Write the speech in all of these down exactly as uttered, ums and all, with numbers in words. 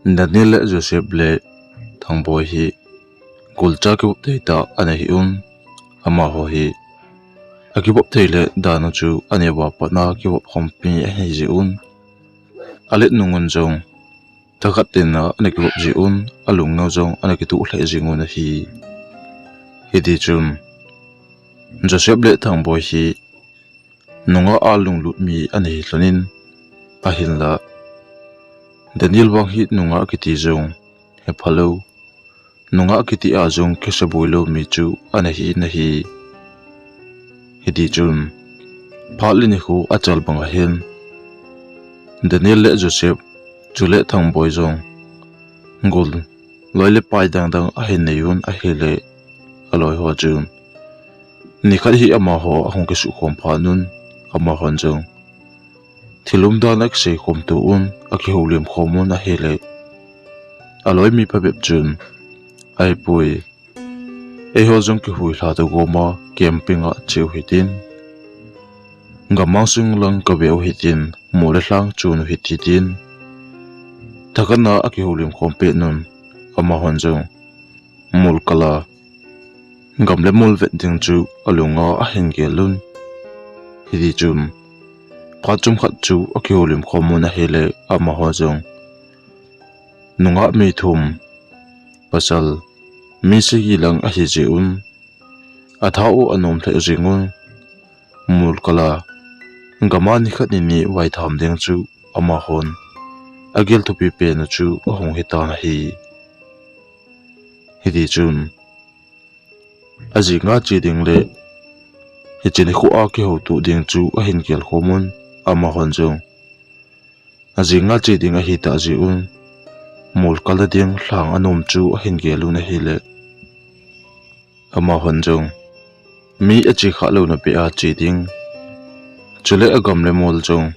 Daniel le Joseph le Thangboi hi golcha kivop thei tah ana hi un, amaho hi akivop thei le dan u chu aneo a pat a kivop khompi ahi jeh un, alet nung un jong thakhat tin a ana kivop jeh un, alungneo jong ana kituh lheh jing un ahi. Hiti chun Joseph le Thangboi hi nungah a lunglut mi ana hi lhonin, ahinla Daniel vang hi nungah kiti jong hephalou, nungah kiti a jong kisaboi lou mi chu ana hi in ahi. Hiti chun phat le nikho achal bang ahin, Daniel le Joseph chule Thangboi jong gol loi le pai dang dang ahin nei un ahile, aloi ho chun nikhat hi amaho ahung kisukhom phat un, amahon jong thil umdan a kisei khom to un, akihoulim khom un ahile, aloi mi phabep chun, ahipoi, eiho jong kihuilha to gom a camping a che u hitin, gammang sung lang kave u hitin, mol le lhang chon u hiti tin, thakhat a akihoulim khom pet un, amahon jong mol kal a gam le mol vet ding chu alunga ahin gel un. Hiti chun phat chomkhat chu akihoulim khom un ahile, amaho jong nungah mi thum, pasal mi sagi lang ahi jeh un, athah u anom lheh jing un, mol kal a gam a nikhat nini vaitham ding chu amahon agel thupi pen u chu ahung hitan ahi. Hiti chun ajing a che ding le hiche nikho a kihoutoh ding chu ahin gel khom un, amahon jong ajing a che ding ahitah jeh un, mol kal a ding lhang anom chu ahin gel un ahile, amahon jong mi ache khah louna beh a che ding, chule agam le mol jong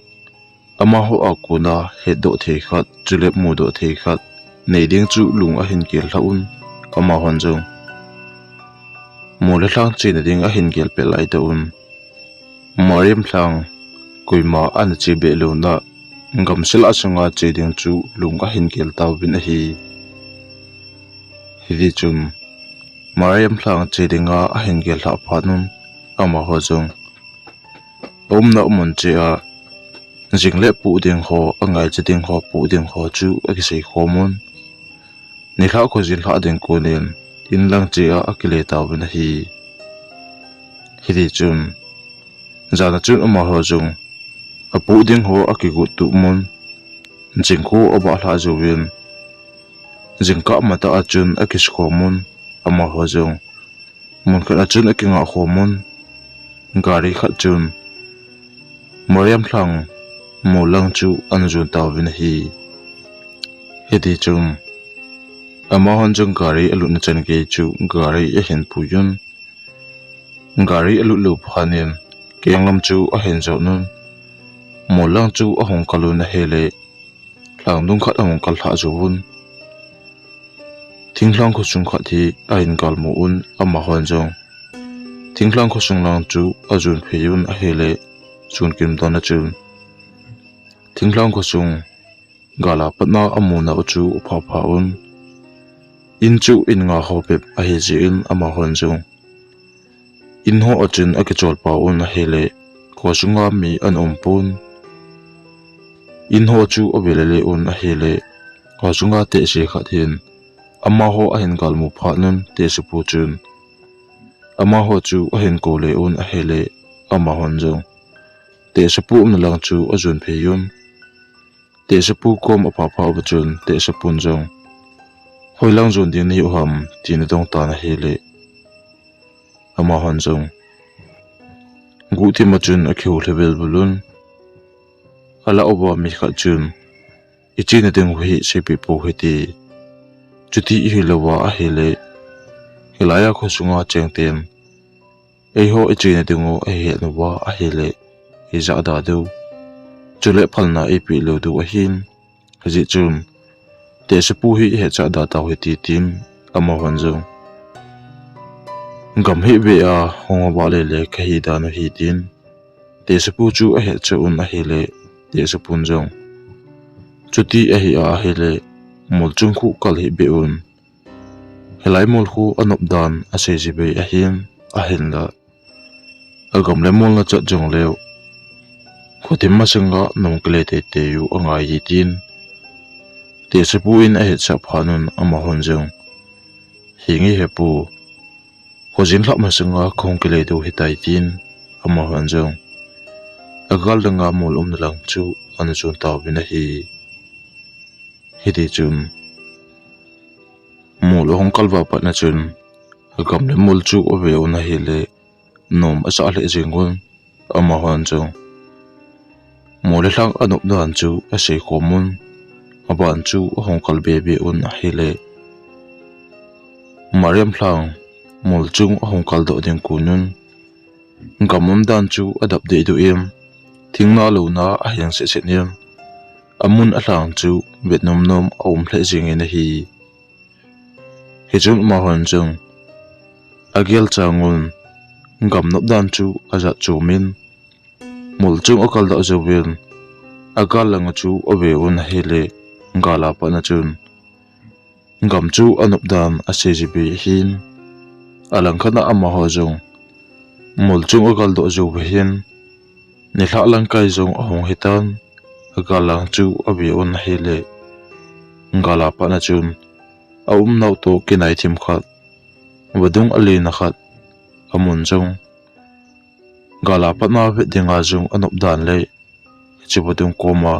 amaho a kona hetdoh thei khat chule mudoh thei khat nei ding chu lung ahin gel lhah un, amahon jong mol le lhang chena ding ahin gel peh laitah un, Mariam lhang koima ana che beh louna gamsel a sunga che ding chu lung ahin gel tauvin ahi. Hiti chun Mariam lhang che dinga ahin gel lhah phat un, amaho jong aumna mun che a jing le poh ding ho, angaicha ding ho, poh ding ho chu akisei khom un, nilhah khojin lhah ding konin in lang che a akile tauvin ahi. Hiti chun jan a chun amaho jong apoh ding ho akigot tup un, jing kho abah lhah jouvin, jingkah matah a chun akisukhom un, amaho jong mun khat a chun akingah khom un, gari khat chun Mariam lhang mol lang chu ana jon tauvin ahi. Hiti chun amahon jong gari alutna chan gei chu gari ahin pui un, gari alut lou phat in kenglam chu ahin jot un, mol lang chu ahung kal un ahile, lhang dung khat ahung kal lhah jou un, thinglhang khosung khat hi ahin galmu un, amahon jong thinglhang khosung lang chu ajon phei un ahile, sunkim dan a chun thinglhang khosung gal a pat a amuna u chu aphapha un, in chu in nga ho bep ahi jeh in, amahon jong in ho a chun akichol pau un ahile, khosunga mi ana um pon, in ho chu ave lele un ahile, khosunga tehse khat hin amaho ahin galmu phat un, tehsepu chun amaho chu ahin koule un ahile, amahon jong tehsepu umna lang chu ajon phei un, tehsepu kom aphapha uva chun tehsepun jong, hoilang jon ding nahiu ham, tin adong tan ahile, amahon jong guhthim a chun akihou lheh velvel un, alah uva mi khat chun, ichena dingu hi seipeh pou hite, chuti ihilouva ahile, hilaiya khosunga chengten eiho ichena dingu ahihet uva ahile, ijahda diu, chule phalna eipeh lou diu ahin, hijeh chun tehsepu hi ihetchah da tau hite, tin amahon jong, gam hih beh a hung avah lele kahi dan u ahi, tin tehsepu chu ahetchah un ahile, tehsepun jong, chuti ahi a ahile, mol chung khu kal hih beh un. Hilai mol khu anop dan asei ji beh ahin, ahinla agam le mol nachat jong leu, khothim masanga nom kile teitei u angai e, tin tehsepu in ahetsah phat un amahon jong, "Hinge hepu, khojin lhah masanga kahung kile diu hitai," tin amahon jong agal danga mol umna lang chu ana jon tauvin ahi. Hiti chun mol ahung kal uva pat na chun agam le mol chu ave un ahile, nom asah lheh jeng un. Amahon jong mol le lhang anop dan chu asei khom un, aban chu ahung kal bebe un ahile, Mariam lhang mol chung ahung kal doh ding kon un, gam um dan chu adap dehduh in, thingna lona aheng sehseh in, amun alhang chu vet nomnom aum lheh jengin ahi. Hichun amahon jong agel chang un, gam nop dan chu ajat chom in, mol chung akal doh jouvin, agal langa chu ave un ahile, gal a pat na chun gam chu anop dan asei ji beh ahin, alang khat a amaho jong mol chung agal doh jou uva hin, nilhah lang kai jong ahung hitan, agal lang chu ave un ahile, gal a pat na chun aumnau toh kinai thim khat, vadung alina khat amun jong, gal a pat na vet dinga jong anop dan le, hiche vadung koma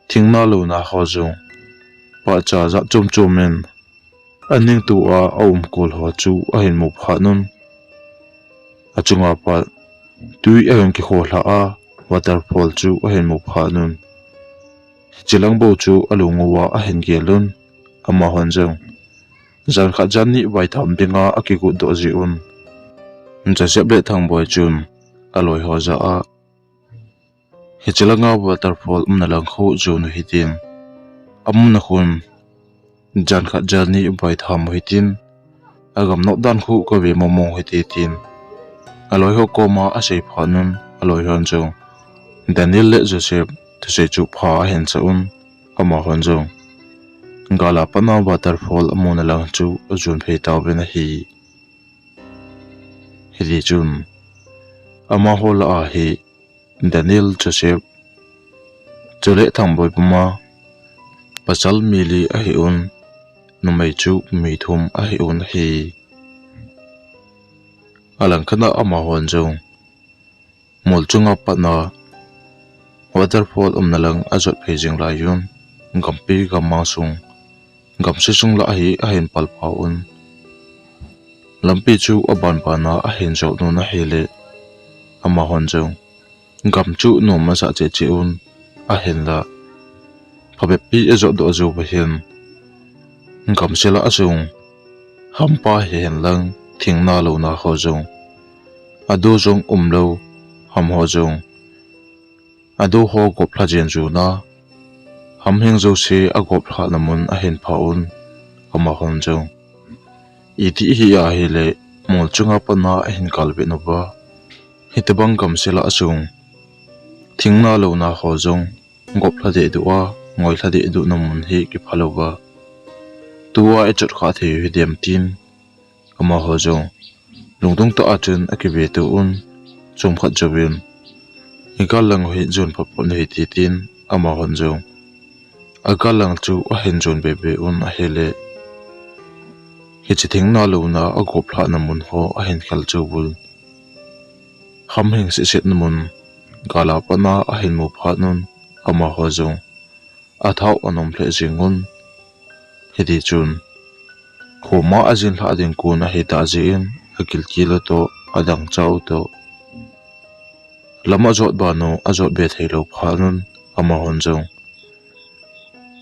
thingna lona ho jong pahcha jat chom chom in aning tua aum kol ho chu ahin mu phat un, achunga pat tui ahin kikho lhah a, waterfall chu ahin mu phat un, hiche lang bou chu alung uva ahin gel un. Amahon jong jan khat jan ni vaitham dinga akigot doh ji un. Joseph le Thangboi chun aloi ho jah a, "Hiche langa waterfall umna lang khu jon u hitin, amun a khun jan khat jan ni vaitham u hitin, agam nop dan khu kave mong mong u hite," tin aloi ho koma asei phat un, aloi hon jong Daniel le Joseph thusei chu pha ahin sah un, amahon jong gal a pat na waterfall amuna lang chu ajon phei tauvin ahi. Hiti chun amaho lah a hi Daniel, Joseph, chule Thangboi puma pasal mi li ahi un, numei chu mi thum ahi un ahi. Alang khat a amahon jong mol chunga pat na waterfall umna lang ajot phei jing lai un, gampi gammang sung, gamse sung lah hi ahin pal pha un. Lampi chu aban ban a ahin jot un ahile, amahon jong gam chu nom asah cheh cheh un, ahinla phabep pi ajot doh jou uva hin, gamse lah a sung hampa hihen lang thingna lona ho jong, adu jong umlou ham ho jong, adu ho gop lha jen jon a, hamhing jouse agop lhahna mun ahin pha un, amahon jong iti hi ahile, mol chunga pat na ahin kal be uva, hitobang gamse lah a sung thingna lona ho jong gop lha dehduh a, ngoi lha dehduhna mun hi kipha louva, tua ichot kha thei u hidem tin, amaho jong lungdong tah a chun akive to un, chomkhat jouvin, "Igal lang u hi jon phot phot u hite," tin, amahon jong agal lang chu ahin jon bebe un ahile, hiche thingna lona agop lhahna mun ho ahin khel cheh uvin, hamhing sehsehna mun gal a pat na ahin mu phat un, amaho jong athao anom lheh jeng un. Hiti chun khoma ajin lhah ding kon ahi tah jeh in, agilkel u toh, adangchah u toh, lam ajot ban u ajot be thei lou phat un, amahon jong,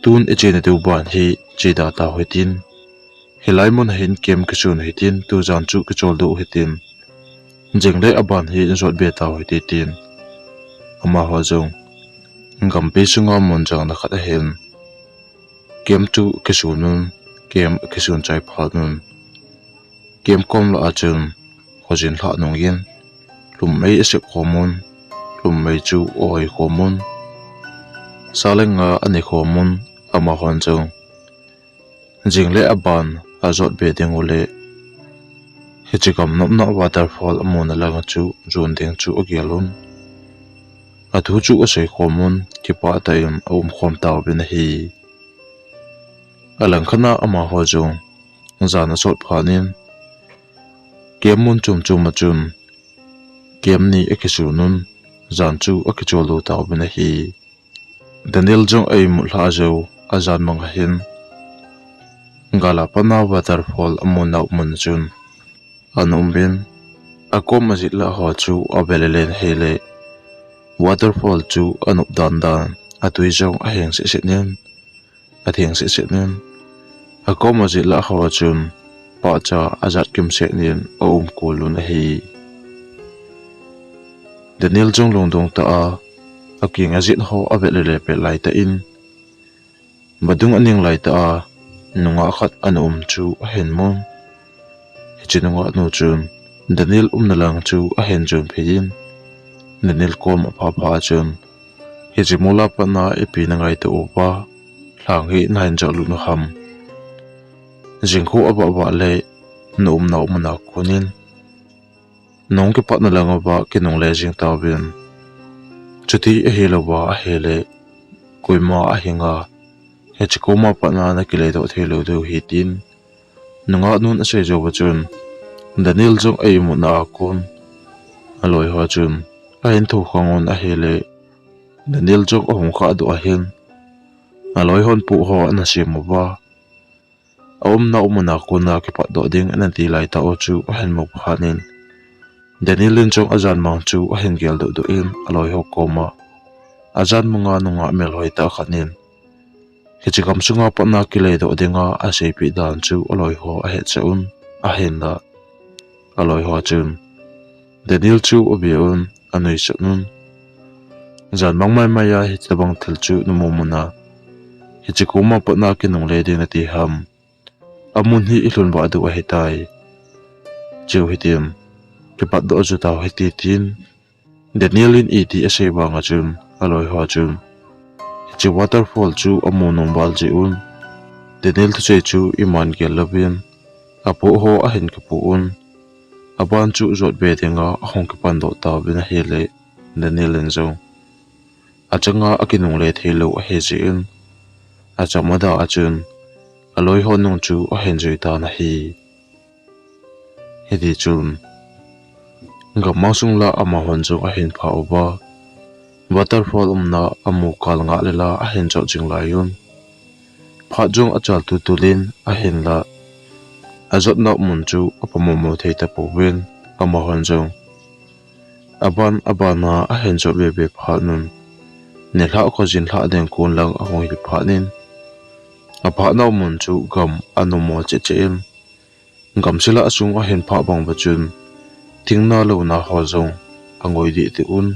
"Tun iche nadiu ban hi che da tau hitin, hilai mun a hin camp kisun u hitin, tujan chu kicholdo u hitin, jing le aban hi jot be tau hite," tin, amaho jong gampi sunga mun jangna khat a hin camp chu kisun un, camp kisun chai phat un, camp kom lah a chun khojin lhah nungin lhumei asep khom un, lhumei chu ahoi khom un, sa le nga ane khom un, amahon jong jing le aban ajot be ding u le, hiche gam nopna waterfall amuna lang chu jon ding chu agel un. Athu chu asei khom un, kipah tah in aum khom tauvin ahi. Alangkhat a amaho jong jan asot phat in, camp mun chom chom a chun camp ni akisun un, jan chu akichol lou tauvin ahi. Daniel jong a imut lhah jou, ajan mang a hin gal a pat a waterfall amu nau mun chun ana um in, akom a jet lah ho chu ave le len ahile, waterfall chu anop dan dan, atui jong aheng seh seh in, atheng seh seh in, akom a jet lah ho chun pahcha ajat kimsel in aum kul un ahi. Daniel jong lungdong tah a, akeng a jet ho ave le le pet lai tah in, vadung aning lai tah a, nungah khat ana um chu ahin mun. Hiche nungah nu chun Daniel umna lang chu ahin jon phei in, Daniel kom apha pha chun, hiche mol a pat a ipi nangaito uva, lhang hi nahin jot lut u ham? Jing khu avah vah le na umna mun a kon in nahung kipatna lang uva kinungle jing tauvin. Chuti ahilouva ahile, koima ahinga hiche koma pat a nakile doh thei lou diu ahi, tin nungah nun asei jou va chun, Daniel jong a imutna a kon aloi ho chun ahin thou khang un ahile, Daniel jong ahung khah doh a hin, aloi hon poh ho ana sem uva, aumna mun a kon a kipat doh ding ana ti lai tah u chu ahin mu phat in, Daniel in jong ajan mang chu ahin gel doh doh in aloi ho koma, ajan mang a nungah melhoi tah khat in, hiche gam sunga pat a kile doh dinga aseipeh dan chu aloi ho ahet sah un, ahinla aloi ho chun Daniel chu ave un, anuisat un. Jan mang mai mai a hitabang thil chu namu mun a, hiche koma pat a kinungle ding nati ham? Amun hi ilhun vah diu ahitai. Cheu hitin, kipat doh jo tau hite, tin Daniel in iti asei vang a chun, aloi ho chun hiche waterfall chu amu nom val jeh un, Daniel thusei chu iman gel louvin, apoh ho ahin kipoh un, aban chu jot be dinga ahung kipan doh tauvin ahile, Daniel in jong achanga akinungle thei lou ahi jeh in, acham ada a chun aloi ho nung chu ahin jui tan ahi. Hiti chun, gammang sung lah amahon jong ahin phah uva, waterfall umna amu kal ngah le lah ahin jot jing lai un. Phat jong achal tul tul in ahinla, ajotna mun chu apha mong mong thei tapouvin, amahon jong aban aban a ahin jot be be phat un, nilhah khojin lhah ding kon lang ahung hi phat in, aphah nau mun chu gam anom mo cheh cheh in, gamsung lah sung ahin phah bang uva chun, thing na lou na ho jong angoi deh deh un,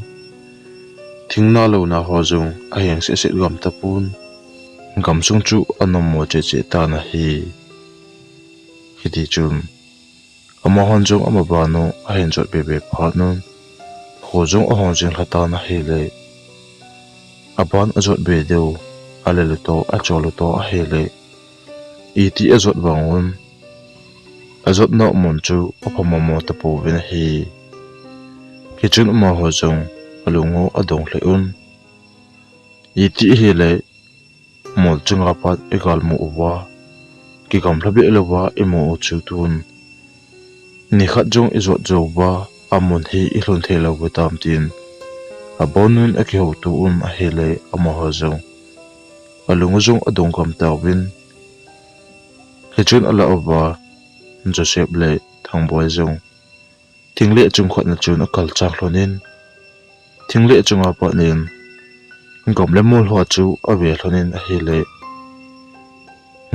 thing na lou na ho jong aheng seh seh gam tapon, gamsung chu anom mo cheh cheh tan ahi. Hiti chun, amahon jong amaban u ahin jot be be phat un, kho jong ahung jing lha tan ahile, aban ajot be diu, alel u toh, achol u toh ahile, iti ajot vang un, ajotna mun chu apha mong mong tapouvin ahi. Hichun amaho jong alung u adong lheh un. Iti ahile, mol chunga pat igal mu uva, kigamla be louva imu u chu tun, nikhat jong ijot jou uva, amun hi ilhun thei lou u tam, tin abon un akihouto un ahile, amaho jong alung u jong adong gam tauvin. Hichun alah uva, Joseph le Thangboi jong thingleh chung khat na chun akal chang lhon in, thingleh chunga pat in gam le mol ho chu ave lhon in ahile,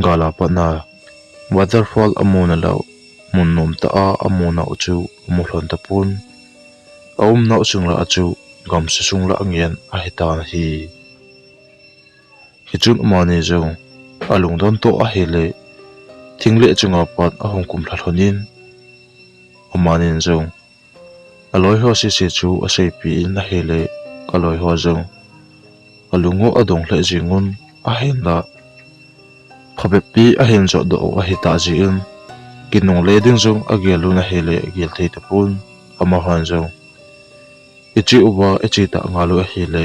gal a pat a waterfall amuna lou, mun nom tah a amuna u chu amu lhon tapon, aumna u sung lah a chu gamsa sung lah ngen ahitan ahi. Hichun amani jong alungdon toh ahile, thingleh chunga pat ahung kumlha lhon in, amani jong aloi ho sese chu aseipeh in ahile, aloi ho jong alung u adong lheh jeng un, ahinla Phabep pi ahin jot doh u ahi tah jeh in, kinungle ding jong agel un ahile, agel thei tapon, amahon jong, "Iche uva, iche tah ngal u ahile,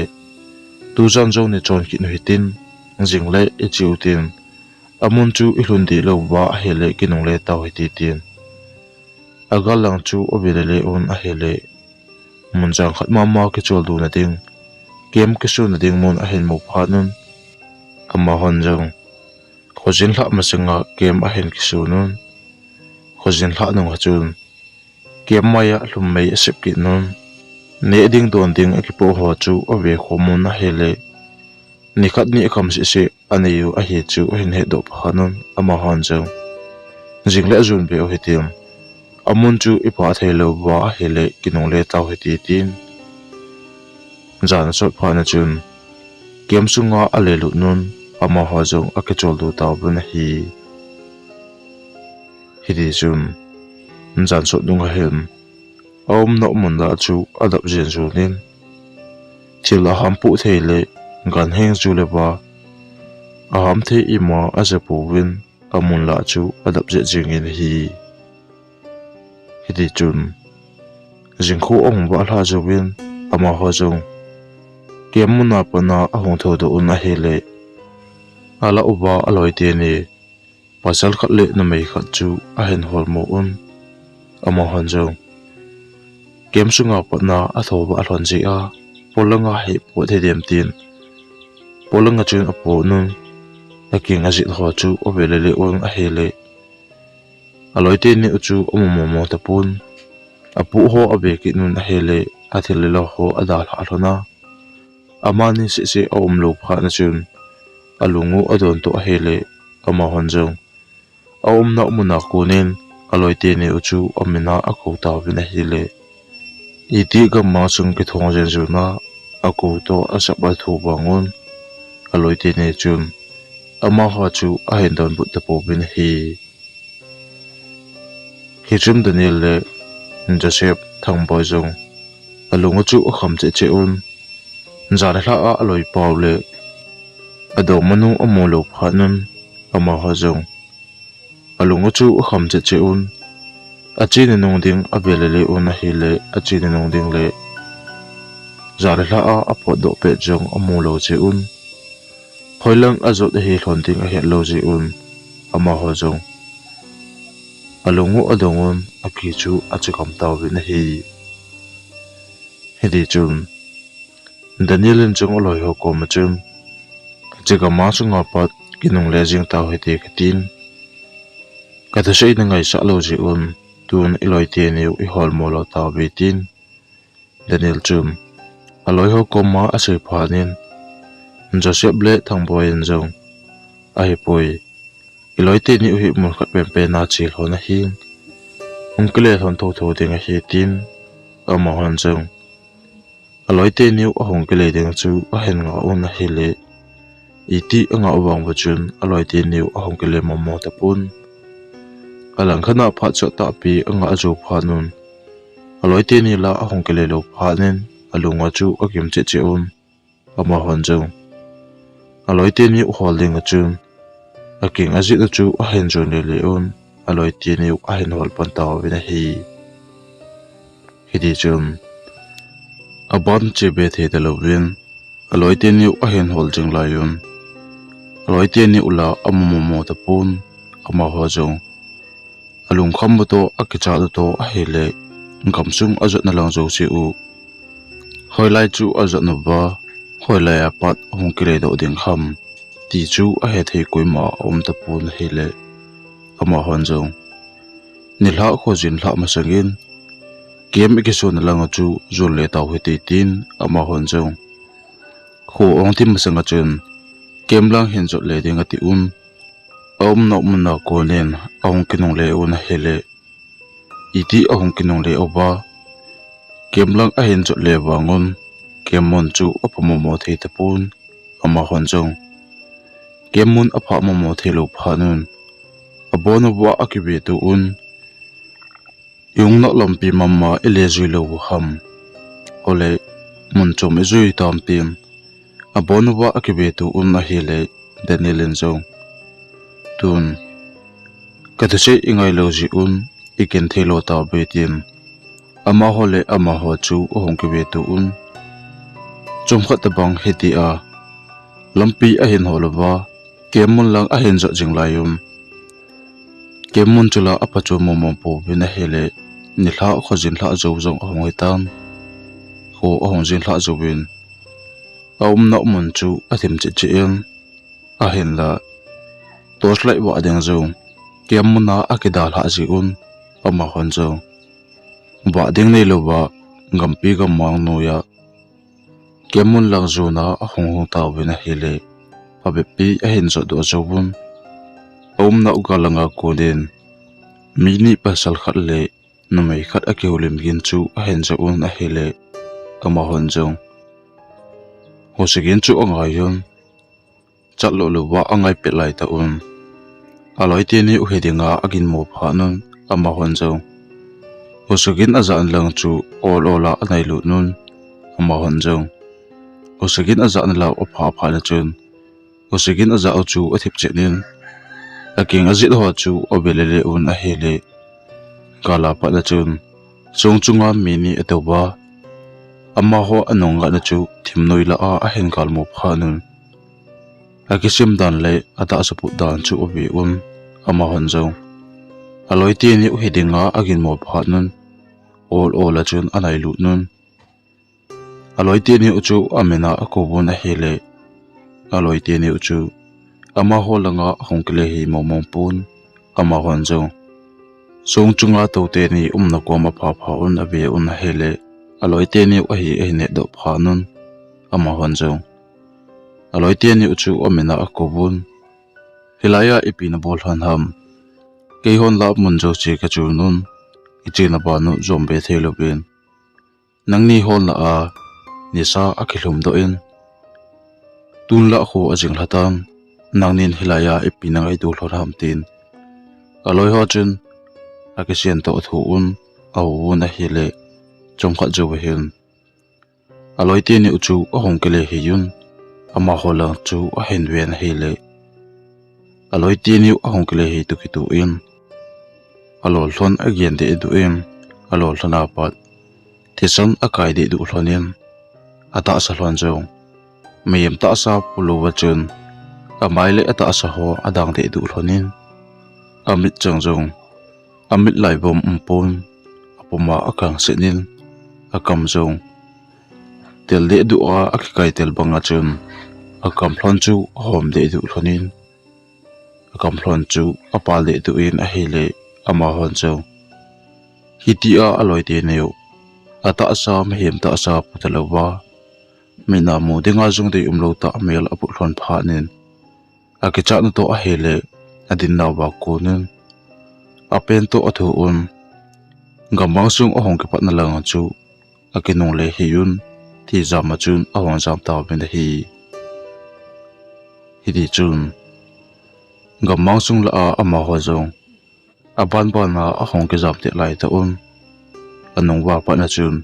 tujan jong nei chon kit u hitin, jing le iche u tin, amun chu ilhun dih lou uva ahile, kinungle tau hite," tin agal lang chu ave le le un ahile, mun jang khat mama kicholdo na ding, camp kisuna ding mun ahin mu phat un, amahon jong, khojin lhah masanga camp ahin kisun un, khojin lhah nung a chun, camp mai a lhum mei asep kit un, neh ding don ding akipoh ho chu ave khom un ahile, nikhat ni akham seh seh anei u ahi chu ahin het doh phat un, amahon jong, "Jing le ajun ve u hitin, amun chu ipah thei lou uva ahile, kinungle tau hite," tin jan asot phat na chun, camp sunga alelut un, amaho jong akicholdo tauvin ahi. Hiti chun, jan sot nung ahin, aumna mun lah chu adap jen jen in, thil aham poh thei le, ganhing chu le va aham thei ima aja pouvin, amun lah chu adap jet jeng in ahi. Hiti chun, jingkho ahung vah lhah jouvin, amaho jong, camp muna pat a ahung thou doh un ahile, alah uva aloi teni, pasal khat le numei khat chu ahin holmo un, amahon jong, camp sunga pat a athou vah lhon jeh a, polang a hi pot hidem tin, polang a chun apot un, aking ajit ho chu ave le le un ahile, aloi teni u chu amu mong mong tapon, apoh ho ave kit un ahile, athil le lo ho adalhah lhon a, amani seh seh aum lou phat na chun, alung u adon toh ahile, amahon jong, aumna muna kon in, aloi teni u chu amin a akou tauvin ahile, iti gammang sung kithong jen jen a akou toh asap athu vang un, aloi teni chun, amaho chu ahin donbut tapouvin ahi. Hichun Daniel le Joseph Thangboi jong, alung u chu akham cheh cheh un, jan le lhah a aloipa u le adongmanu amu lou phat un, amaho jong, alung u chu akham cheh cheh un, achena nung ding ave le le un ahile, achena nung ding le, jan le lhah a apotdoh pet jong amu lou jeh un, hoilang ajot ahi lhon ding ahet lou jeh un, amaho jong, alung u adong un, aki chu ache gam tauvin ahi. Hiti chun, Daniel in jong aloi ho koma chun, hiche gammang sunga pat kinungle jeng tau hite katin, kathusei na ngaisah lou jeh un, tun iloi teni u iholmo lou tauve tin, Daniel chun, aloi ho koma asei phat in, Joseph le Thangboi in jong, ahipoi, iloi teni u hi mun khat penpen a che lhon ahin, hung kile lhon thotho ding ahi tin, amahon jong, aloi teni u ahung kile ding chu ahin ngah un ahile, iti angah u vang uva chun, aloi teni u ahung kile mong mong tapon. Alangkhat a phat chot tahpi angah jou phat un, aloi teni la ahung kile lou phat in, alung u chu akim cheh cheh un, amahon jong, aloi teni u hol ding a chun, aking ajit u chu ahin jon le le un, aloi teni u ahin hol pan tauvin ahi. Hiti chun, aban che be thei talouvin, aloi teni u ahin hol jing lai un, aloi teni u la amu mong mong tapon, amaho jong, alungkham u toh, akichat u toh ahile, gamsung ajotna lang jouse u, hoilai chu ajot uva, hoilai a pat ahung kile doh ding ham, ti chu ahethei koima aum tapon ahile, amahon jong, nilhah khojin lhah masangin, camp ikisuna lang u chu jon le tau hite tin, amahon jong, kho ahung thim masang a chun, camp lang hin jot le ding ati un, aumna muna kon in ahung kinungle un ahile, iti ahung kinungle uva, camp lang ahin jot le vang un, camp mun chu apha mong mong thei tapon, amahon jong, camp mun apha mong mong thei lou phat un, abon uva akiveto un, iumna lampi mama ile jui lou u ham, ole, mun chom ijui tam tin, abon uva akiveto un ahile, Daniel in jong, tun, ka thusei i ngai lou jeh un, i kin thei lou tauve tin, amaho le amaho chu ahung kive to un. Chomkhat tabang hitia lampi ahin hol uva, camp mun lang ahin jot jing lai un. Camp mun chu la apha chu mong mong pouvin ahile, nilhah khojin lhah jou jong ahung hitan. Kho ahung jin lhah jouvin, aumna mun chu athim cheh cheh in, ahinla torchlight vah ding jong camp muna akidalhah jeh un, amahon jong vah ding neilouva, gampi gammang noiya camp mun lang jona ahung hung tauvin ahile, phabep pi ahin jot doh jouvun. Aumna u gal langa konin, mi ni pasal khat le numei khat akihoulim gin chu ahin jah un ahile, amahon jong husa gin chu angai un. Chat lou louva angai pet lai tauvin, aloi teni u hi dinga aginmo phat un, amahon jong husa gin ajah lang chu ol ol a anailut un. Amahon jong husa gin ajah nalai u apha phat na chun, husa gin ajah u chu athip chet in, aking ajit ho chu ave le le un ahile, gal a pat na chun song chunga mi ni atouva, amaho anung ngatna chu thim noi lah a ahin galmo phat un, akisim dan le atahsa put dan chu ave un. Amahon jong aloi teni u hi dinga aginmo phat un, ol ol a chun anailut un. Aloi teni u chu amin a akouvun ahile, aloi teni u chu amaho langa ahung kile hi mong mong pon. Amahon jong song chunga tou teni umna kom apha pha un ave un ahile, aloi teni u ahi ahin het doh phat un, amahon jong aloi teni u chu amin a akouvun. Hilaiya ipi nabol lhon ham? Keihon la mun jouse kachun un, ichena ban u jom be thei louvin, nangni hon lah a nisa akilhum doh in, tun lah kho ajing lhatan, nangnin hilaiya ipi nangaito lhon ham tin, aloi ho chun akisen toh thu un, ahou un ahile, chomkhat jou hin aloi teni u chu ahung kile hi un, amaho lang chu ahin ven ahile, aloi teni u ahung kile hi toh kitoh in, alol lhon agen deh duh in, alol lhon a pat thisan akai deh duh lhon in, atahsa lhon jong mihem tahsa polouva chun, amai le atahsa ho adang deh duh lhon in, amit chang jong amit lai vom um pon, apuma akang set in, akam jong tel deh duh a akikai tel banga chun, akam lhon chu ahom deh duh lhon in, akam lhon chu apal deh duh in ahile, amahon jong hitia aloi teni u atahsa mihem tahsa pu talouva, mit a mu dinga jong dei umlou tah mel aput lhon phat in, akichat natoh ahile, adin nauva konin apen toh athu un, gammang sung ahung kipatna lang chu akinungle hi un, thijam a chun ahung jam tauvin ahi. Hiti chun gammang sung lah a amaho jong aban ban a ahung kijam teh lai tauvin, anung uva pat na chun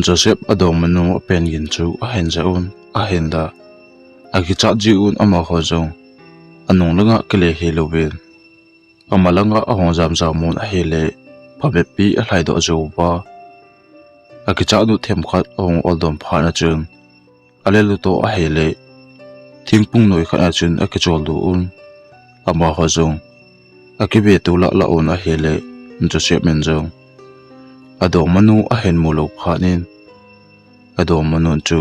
Joseph adongmanu apen gin chu ahin jah un, ahinla akichat jeh un amaho jong anung langa kile hi louvin, ama langa ahung jam jam un ahile, phabep pi alhai doh jou uva, akichat u themkhat ahung oldom phat na chun, alel u toh ahile, thingphung noi khat a chun akichol doh un, amaho jong akive to lah lah un ahile, Joseph in jong adongmanu ahin mu lou phat in, adongmanu chu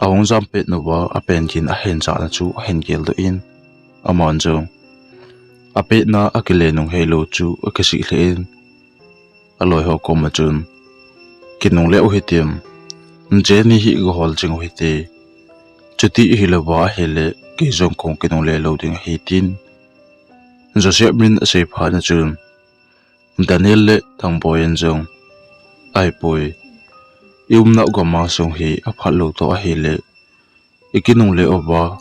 ahung jam pet nauva apen gin ahin jahna chu ahin geldoh in, aman jong apetna akile nung heilou chu akisih lheh in, aloi ho koma chun, kinungle u hitin, Jenny hi igahol jing u hite, chuti ihilouva ahile kei jong kahung kinungle lou ding ahi tin, Joseph min asei phat na chun, Daniel le Thangboi in jong, ahipoi, iumnau gammang sung hi aphat lou toh ahile, ikinungle uva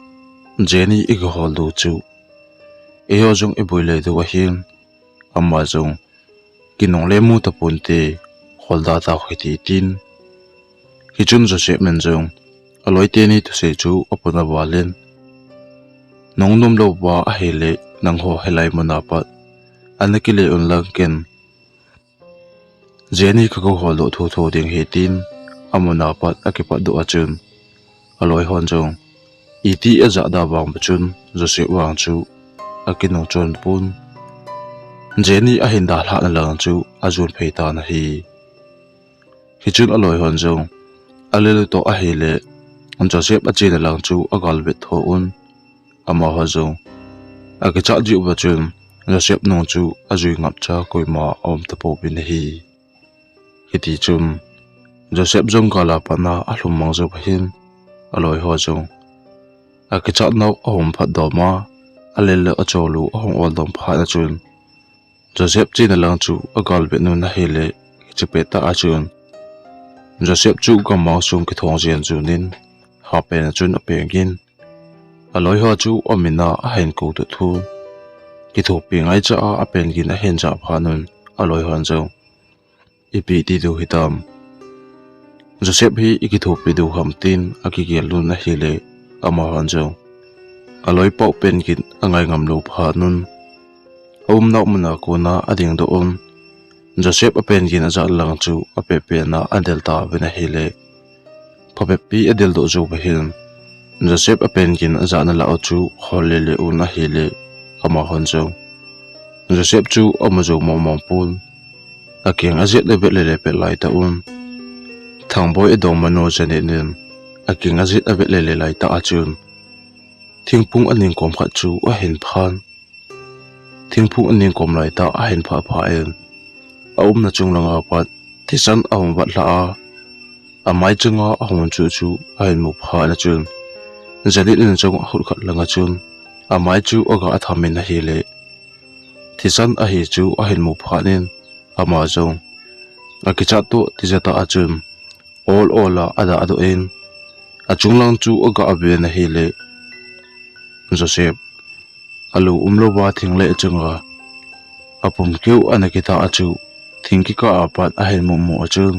Jenny igahol diu chu eiho jong iboi le diu ahin, ama jong kinungle mu taponte, holda tau hite tin. Hichun Joseph in jong aloi teni thusei chu apona val in, nung nom louva ahile nangho hilai muna pat ana kile un lang ken Jenny ka kihol doh thotho ding ahi, tin amun apat akipatdoh a chun aloi hon jong iti ajah da vang pachun Joseph vang chu akinung chon pon. Jenny ahin dalhah na lang chu ajon phei tan ahi. Hichun aloi hon jong alel u toh ahile Joseph achena lang chu agalvet tho un. Amaho jong akichat jiu va chun Joseph nung chu ajui ngap cha koima aum tapouvin ahi. Hiti chun Joseph jong gal a pat na alhum mang jou va hin aloi ho jong akichat nau ahung phat dom a, alel le achol u ahung ol dom phat na chun Joseph chena lang chu agalvet un ahile, hiche pet tah a chun Joseph chu gammang sung kithong jen jun in hapen a chun apeng in aloi ho chu amin a ahin kou doh thun. Kithopi ngaicha a apen gin ahin jah phat un aloi hon jong ipi ti diu hitam, Joseph hi ikithopi diu ham tin akigel un ahile, amahon jong aloi pau pen gin angai ngam lou phat un aumnau mun a kona ading doh un. Joseph apen gin ajah lang chu apet pet na adel tauvin ahile, phabep pi adel doh jou va hin Joseph apen gin ajah na lah u chu hol lele un ahile, amahon jong Joseph chu amu jou mong mong pon. Akeng ajet le vet lele pet lai tah un Thangboi adong manu Janet in akeng ajet avet lele lai tah a chun thingphung aning kom khat chu ahin phan. Thingphung aning kom lai tah ahin phah phat in aumna chung lang a pat thisan ahung vat lha a, amai chunga ahung chu chu ahin mu phat na chun Janet in jong ahut khat lang a chun amai chu aga atham in ahile, thisan ahi chu ahin mu phat in ama jong akichat toh tija tah a chun ol ol a adah doh in achung lang chu aga ve in ahile, Joseph alu umlou va thing le chunga apum keu ana kitah a chu thing kikah a pat ahin mu mu a chun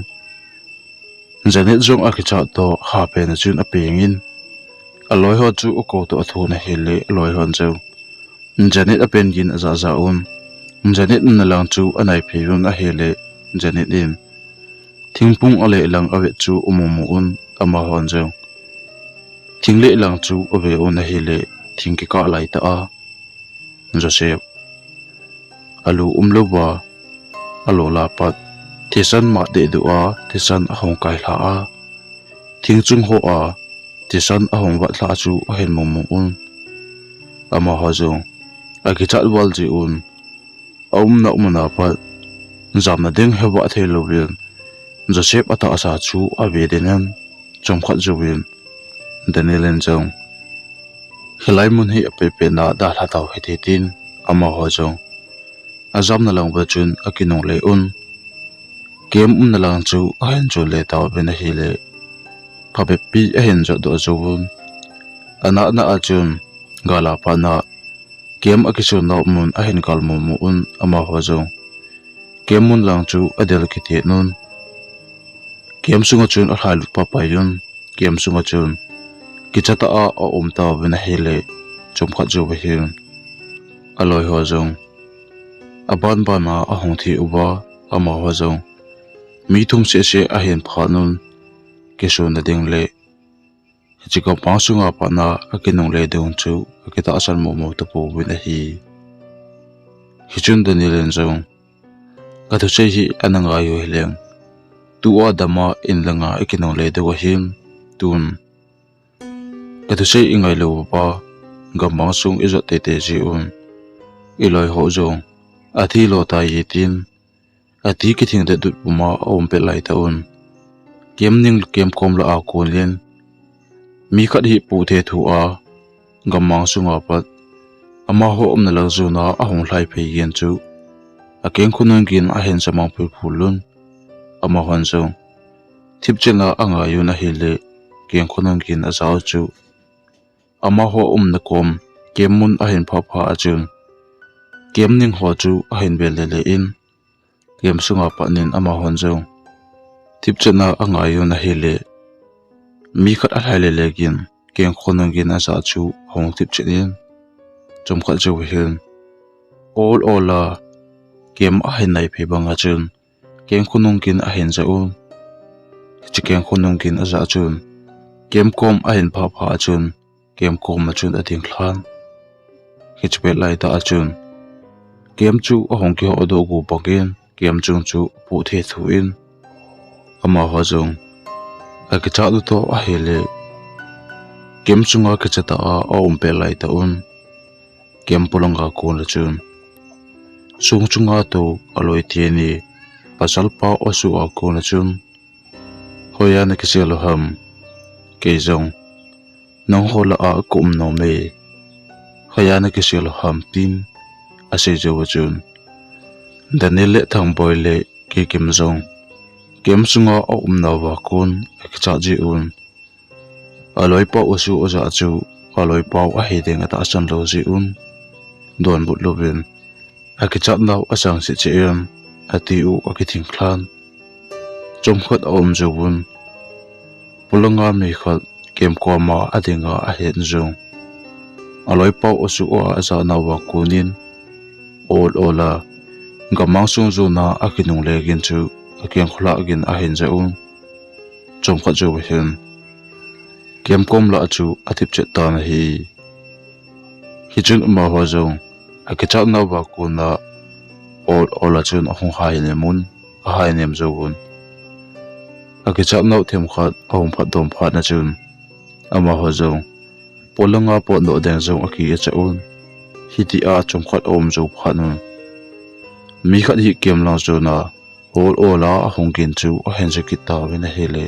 Janet jong akichat toh hapen a chun apeng in aloi ho chu akou toh athun ahile, aloi hon jong Janet apen gin ajah jah un. Janet umna lang chu anai phei un ahile, Janet in thingphung aleh lang avet chu amu mu un, amahon jong thing leh lang chu ave un ahile, thing kikah lai tah a Joseph alu umlou va alol a pat thisan mat deh duh a thisan ahung kai lha a, thing chung ho a thisan ahung vat lha chu ahin mu mu un. Amaho jong akichat val ji un aumna mun a pat jamna ding hevah thei louvin Joseph atahsa chu ave den in chomkhat jouvin Daniel in jong hilai mun hi apet pet na dalha tau hite tin amaho jong ajamna lang va chun akinungle un. Camp umna lang chu ahin chon le tauvin ahile, phabep pi ahin jot doh jouvun. Anah nah a chun gal a pat na camp akisun nau mun ahin kal mu mu un, amaho jong camp mun lang chu adel kiti un. Camp sunga chun alhai lut pah pah un. Camp sunga chun kicha tah a aum tauvin ahile, chomkhat jou va hin aloi ho jong aban ban a ahung thi uva, amaho jong mi thum seh seh ahin phat un, kisunna ding le hiche gammang sunga pat na akinungle ding chu akitahsan mu mu tapouvin ahi. Hichun Daniel in jong, ka thusei hi ana ngai u hileng, tua dama in langa ikinungle diu ahin, tun ka thusei ingai lou uva, gammang sung ijot teitei ji un, iloi ho jong athi lo tai, tin ati kithing det dut puma aum pet lai tah un. Camp ning camp kom lah a kon in mi khat hi pu the thu a gammang sunga pat amaho umna lang jona ahung lhai phei gin chu akeng khonung gin ahin samang phul phul un. Amahon jong thipchetna angai un ahile, keng khonung gin ajah u chu amaho umna kom camp mun ahin phah phah a chun camp ning ho chu ahin vel le le in, camp sunga pat nin amahon jong thipchetna angai un ahile, mi khat alhai le le gin keng khonung gin ajah chu ahung thipchet in, chomkhat jou hin Ol ol a camp ahin nai phei bang a chun, camp khonung gin ahin ja un. Hiche camp khonung gin aja chun, camp kom ahin phah phah a chun, camp kom a chun ading lhan. Hiche pet lai tah a chun, camp chu ahung kiho doh gu bang in, camp chung chu apoh thei thu in, amaho jong akichat u toh ahile, camp chunga kicha tah a aum pet lai tah un, camp polang a kon a chun, song chunga tou aloi teni pasal pa asu a kon a chun, "Hoiya nakisel u ham? Kei jong nangho lah a kaum nom e. Hoiya nakisel u ham?" tin asei jou a chun, Daniel le Thangboi le Kikim jong camp sunga aumnauva kon akichat jeh un, aloipau asu aja chu aloipau ahi ding atahsan lou jeh un, donbut louvin akichatnau asang cheh cheh in, ati u akithing lhan. Chomkhat aum jouvun, polanga mi khat camp koma adinga ahet jong, aloipau asu a ajanauva konin, ol ol a, gamang sung jona akinungle gin chu, akeng kholah gin ahin ja un. Chomkhat jouva hin, camp kom lah chu athip chet tan ahi. Hichun amaho jong akichatnauva kona ol ol a chun ahung hainem un, ahainem jouvun. Akichatnau themkhat ahung phatdoh phat na chun, amaho jong polanga potdoh ding jong akicha un. Hitia chomkhat aum jou phat un, mi khat hi camp lang jona ol ol a ahung gin chu ahin ja kit tauvin ahile,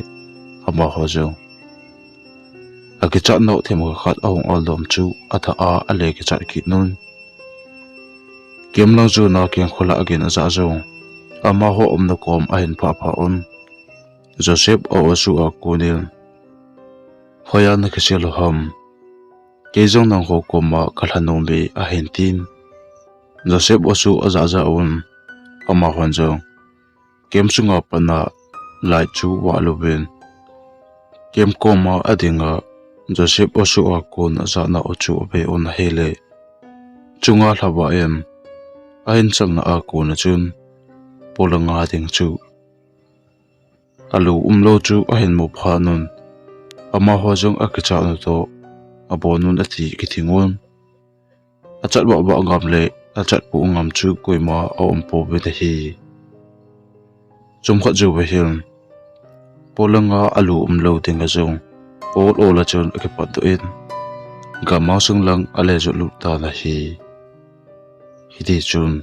amaho jong akichatnau themkhat ahung oldom chu athah a ale kichat kit un. Camp lang jona keng kholah gin aja jong, amaho umna kom ahin phah phah un, Joseph a asu a konin, "Hoiya nakisel u ham? Kei jong nangho koma kalha nom e," ahin tin. Joseph asu aja ja un, amahon jong camp sunga patna light chu avah louvin, camp koma adinga Joseph asu a kon ajanau chu ave un ahile, chunga lhavah in ahin salna a kon a chun, polanga ding chu alu umlou chu ahin mu phat un, amaho jong akichat u toh abon un ati kithing un. Achat vah vah ngam le achat poh ngam chu koima aum pouvin ahi. Chomkhat jouva hin, polanga alu umlou dinga jong ol ol a chun akipatdoh in, gamang sung lang ale jotlut tan ahi. Hiti chun,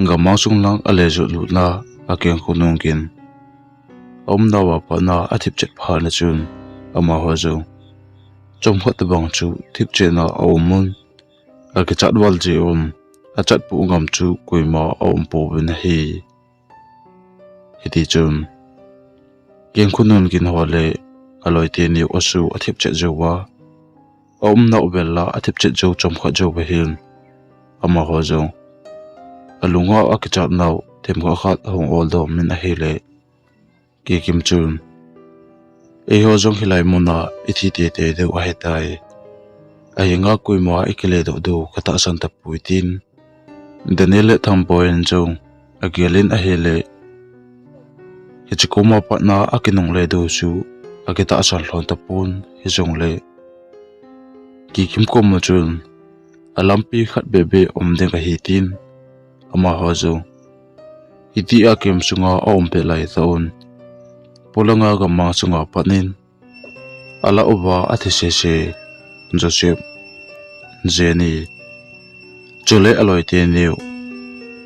gamang sung lang ale jotlutna akeng khonung gin aumnauva patna athip chet phat na chun, amaho jong chomkhat tabang chu thip chetna aum un, akichat val jeh un, achat poh ngam chu koima aum pouvin ahi. Hiti chun, keng khonung gin ho le aloi teni u asu athip chet jouva, aumnau vel la athip chet jou chomkhat jouva hin, amaho jong alunga akichatnau themkhat khat ahung oldom in ahile, Kikim chun, "Eiho jong hilai muna ithi teitei diu ahitai. Ahinga koima ikile doh diu katahsan tapoi," tin Daniel le Thangboi in jong agel in ahile, hiche koma patna akinungle diu chu akitahsan lhon tapon, hijongle Kikim koma chun, "Alampi khat bebe um ding ahi," tin amaho jong hitia camp sunga aum pet lai tah un, polanga gamang sunga patnin, alah uva athi sese Joseph, Jenny, chule aloi teni u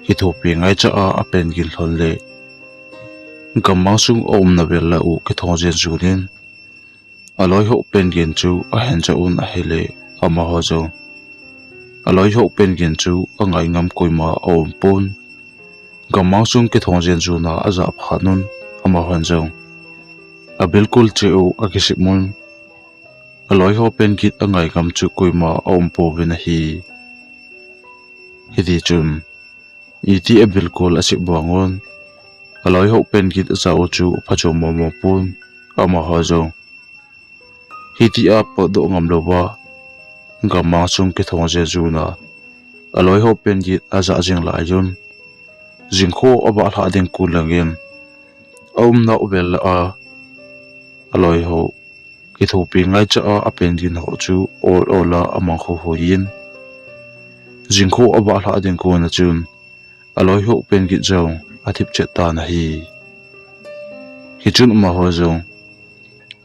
kithopi ngaicha a apen gin lhon le, gamang sung aumna vel lah u kithong jen jun in, aloi ho pen gin chu ahin ja un ahile, amaho jong aloi ho pen gin chu angai ngam koima aum pon. Gamang sung kithong jen juna aja phat un, amahon jong abilkul cheh u akisem un, aloi ho pen gin angai ngam chu koima aum pouvin ahi. Hiti chun, iti abilkul asem vang un, aloi ho pen gin aja u chu apha jo momo pon, amaho jong hitia potdoh ngam louva, gamang sung kithong jen juna aloi ho pen gin aja jing lai un, jingkho avah lhah ding kon langin, aumna u vel lah a aloi ho kithopi ngaicha a apen gin ho chu ol ol a amang khokhoi in, jingkho avah lhah ding kon a chun aloi ho pen gin jong athip chet tan ahi. Hichun amaho jong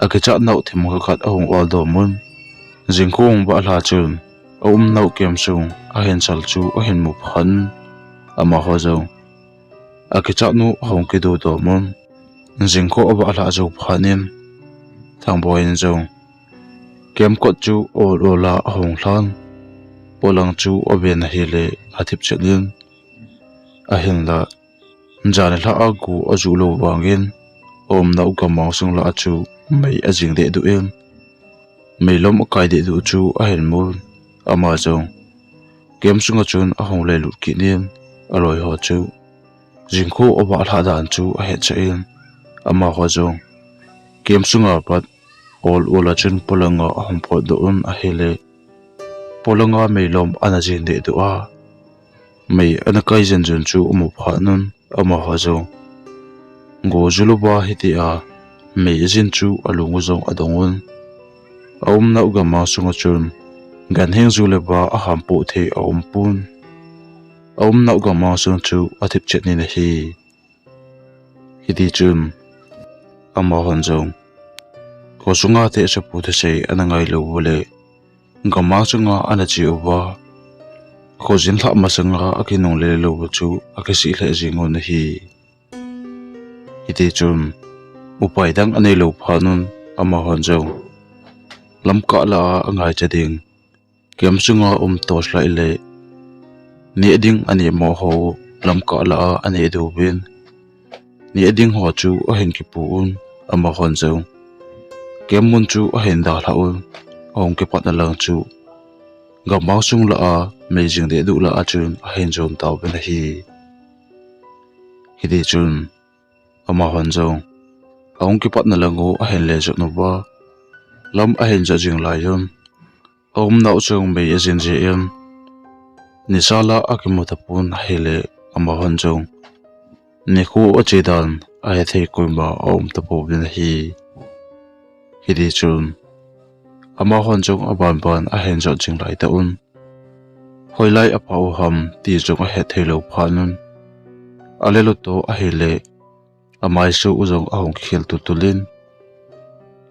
akichat nau themkhat khat ahung ol dom un, jingkho hung vah lhah chun aumnau camp sung ahin chal chu ahin mu phat in, amaho jong akichat nu ahung kido dom un, jingkho avah lhah jou phat in, Thangboi in jong camp kot chu ol ol a ahung lhan, polang chu aven ahile athip chet in, ahinla jan lha a go ajuh lou vangin, aumnau gammang sung lah a chu mei ajing dehduh in, meilom akai dehduh chu ahin mun, ama jong camp sunga chun ahung lelut kit in, aloi ho chu jingkho avah lhah dan chu ahet chah in, amaho jong camp sunga pat ol ol a chun polanga ahung potdoh un ahile, polanga meilom ana jing dehduh a, mei ana kai jen jen chu amu phat un, amaho jong go ju louva hitia mei ajin chu alung u jong adong un. Aumnau gammang sunga chun ganhing ju le va aham poh thei aum pon, aumnau gammang sung chu athip chet in ahi. Hiti chun amahon jong khosunga thesa pu thesei ana ngailou u le, gammang sunga ana che uva, khojin lhah masanga akinungle lou u chu akisih lheh jeng un ahi. Hiti chun upai dang aneilou phat un, amahon jong lamkah lah a angaicha ding camp sunga um torchlight le neh ding aneh mo ho lamkah lah a aneh diuvin, neh ding ho chu ahin kipu un, amahon jong camp mun chu ahin dalhah un, ahung kipatna lang chu gammang sung lah a mei jing dehduh lah a chun ahin jon tauvin ahi. Hiti chun amahon jong ahung kipatna lang u ahin le jot uva, lam ahin jot jing lai un, aumnau chung mei ajin jeh in, nisa lah a akimu tapon ahile, amahon jong nikho ache dan ahethei koima aum tapouvin ahi. Hiti chun amahon jong aban ban ahin jot jing laitah un, hoilai apha u ham ti jong ahet theilou phat un, alel u toh ahile, amaisu u jong ahung kikhel tultul in,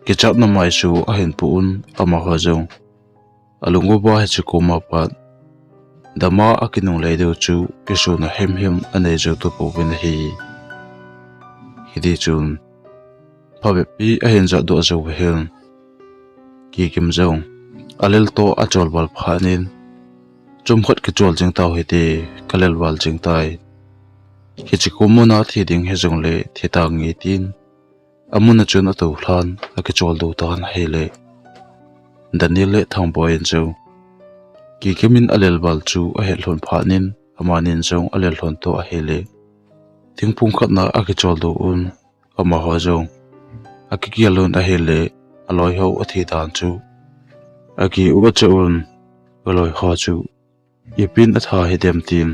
kichatna maisu ahin pu un, amaho jong alung uva hiche koma pat dama akinungle diu chu kisuna himhim anei jou tapouvin ahi. Hiti chun phabep pi ahin jotdoh jou u ahin, Kikim jong alel toh acholval phat in, chomkhat kichol jing tau hite, kalel val jing tai, hiche ko muna thi ding hijongle thi tange tin, amuna chun atoulhan akichol doh tan ahile, Daniel le Thangboi in jong Kikim in alel val chu ahet lhon phat in, amanin jong alel lhon toh ahile, thingphung khatna akichol doh un, amaho jong akigel un ahile, aloi ho athi dan chu akiu acha un, aloi ho chu ipin atha hidem tin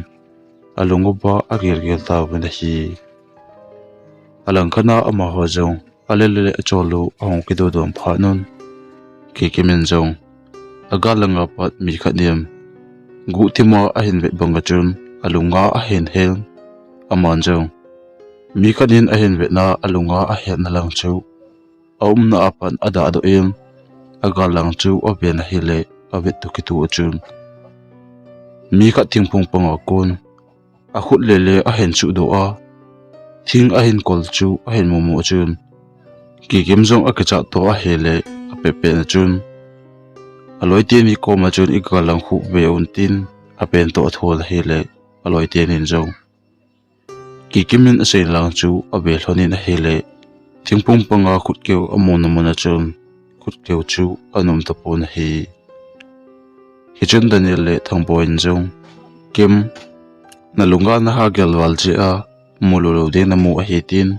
alung uva agel gel tauvin ahi. Alangkhat a amaho jong alel le achol u ahung kido dom phat un, Kikim in jong agal langa pat mi khat in guhthima ahin vet banga chun alunga ahin hen, aman jong mi khat in ahin vetna alunga ahetna lang chu aumna a pat adahdoh in, agal lang chu aven ahile, avet toh kitoh a chun mi khat thingphung panga kon akhut le le ahin suhdoh a, thing ahin kol chu ahin mumu chun, Kikim jong akichat toh ahile, apet petna chun aloi teni koma chun igal lang khuh ve un tin, apen toh athon ahile, aloi tenin jong Kikim in asei lang chu ave lhon in ahile, thingphung panga khutkeu amuna muna chun khutkeu chu anum tapon ahi. Hichun Daniel le Thangboi in jong, Kim, nalunga naha gel val jeh a mulou lou ding namu ahi tin,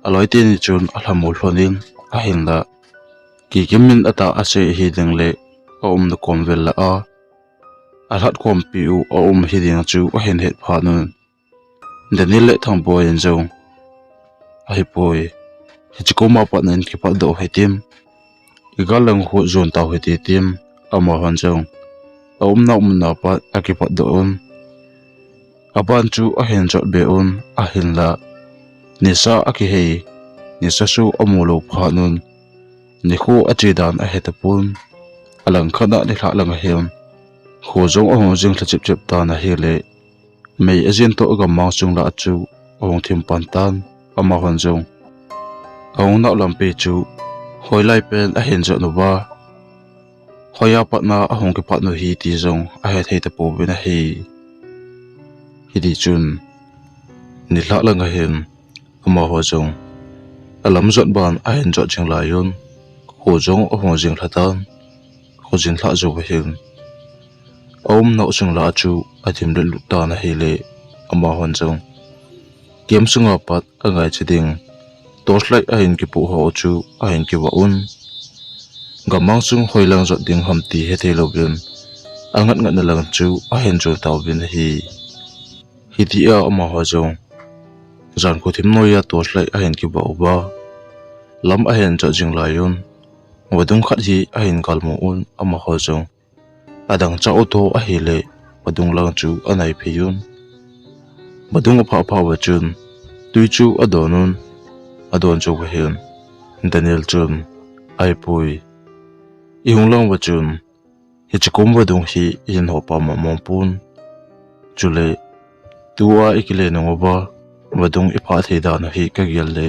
aloi teni chun alhamon lhon in, ahinla Kikim in atah asei ahi ding le, aumna kom vel lah a alhat khompi u aum hiding chu ahin het phat un, Daniel le Thangboi in jong, "Ahipoi, hiche koma pat nahin kipat doh u hitin, igal lang khu jon tau hite," tin amahon jong aumna mun a pat akipat doh un. Aban chu ahin jot be un, ahinlah nisa akihei, nisa chu amu lou phat un, nikho ache dan ahe tapon. Alangkhat a nilhah lang ahin, kho jong ahung jing lha chep chep tan ahile, mei ajin toh gammang sung lah chu ahung thim pan tan. Amahon jong ahung nau lampi chu hoilai pen ahin jot uva, hoiya pat na ahung kipat u hi ti jong ahe thei tapouvin ahi. Hiti chun nilhah lang ahin, amaho jong alam jot ban ahin jot jing lai un, kho jong ahung jing lha tan. Kho jin lhah jou ahin, aumna u sung lah chu athim le lut tan ahile, amahon jong camp sunga pat angai che ding torchlight ahin kipoh ho chu ahin kivah un. Gammang sung hoilang jot ding ham ti hethei louvin, angat ngatna lang chu ahin jot tauvin ahi. Hitia amaho jong jan khu thim noiya torchlight ahin kivah uva, lam ahin jot jing lai un, vadung khat hi ahin galmu un, amaho jong adang cha u toh ahile, vadung lang chu anai phei un. Vadung aphah phah uva chun tui chu adon un. Adon jou uva hin Daniel chun, "Ahipoi, ihung lang uva chun, hiche kom vadung hi ihin hopa mong mong pon. Chule tua ikile nung uva, vadung iphah thei dan u hi kagel le,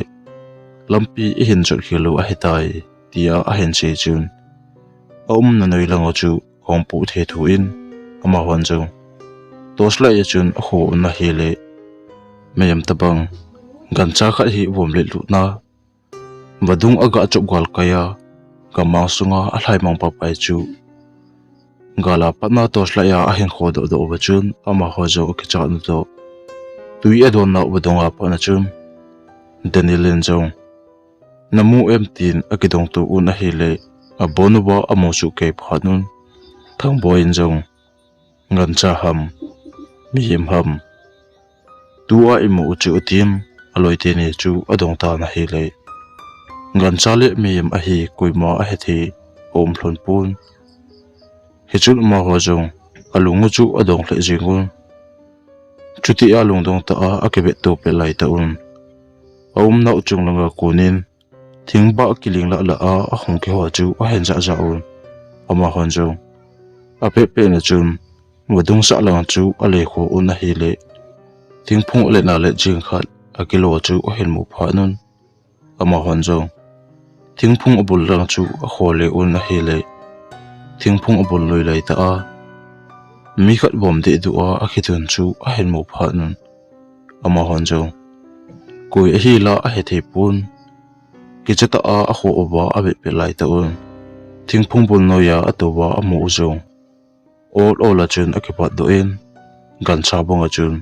lampi ihin jot khel u ahitai," tia ahin sei chun, aumna noi lang u chu ahung poh thei thu in, amahon jong torchlight a chun akho un ahile, mei em tabang gancha khat hi vom le lutna, vadung aga chop gal kai a, gammang sunga alhai mang papai chu gal a pat na torchlight a ahin kho doh doh uva chun, amaho jong akichat u toh tui adon nau vadung a pat na chun Daniel in jong, "Namu em?" tin akidong to un ahile, abon uva amu suh kei phat un, Thangboi in jong, "Gancha ham, mihem ham, tua imu u chu?" tin aloi teni chu adong tan ahile, "Gancha le mihem ahi, koima ahethei aum lhon pon." Hichun amaho jong alung u chu adong lheh jing un. Chutia lungdong tah a akivet to pet lai tah un, aumna u chung langa kon in thingbah kiling lah lah a ahung kiho chu ahin jah jah un. Amahon jong apet pet na chun vadung sah lang chu alekho un ahile, thingphung alet na let jing khat akilo chu ahin mu phat un. Amahon jong thingphung abul lang chu akho le un ahile, thingphung abul lui lai tah a mi khat vom deh duh a akitun chu ahin mu phat un. Amahon jong koi ahi la ahethei pon, kicha tah a akho uva avet pet lai tah un, thingphung bul noiya atou uva amu u jong ol ol a chun akipat doh in, gancha bang a chun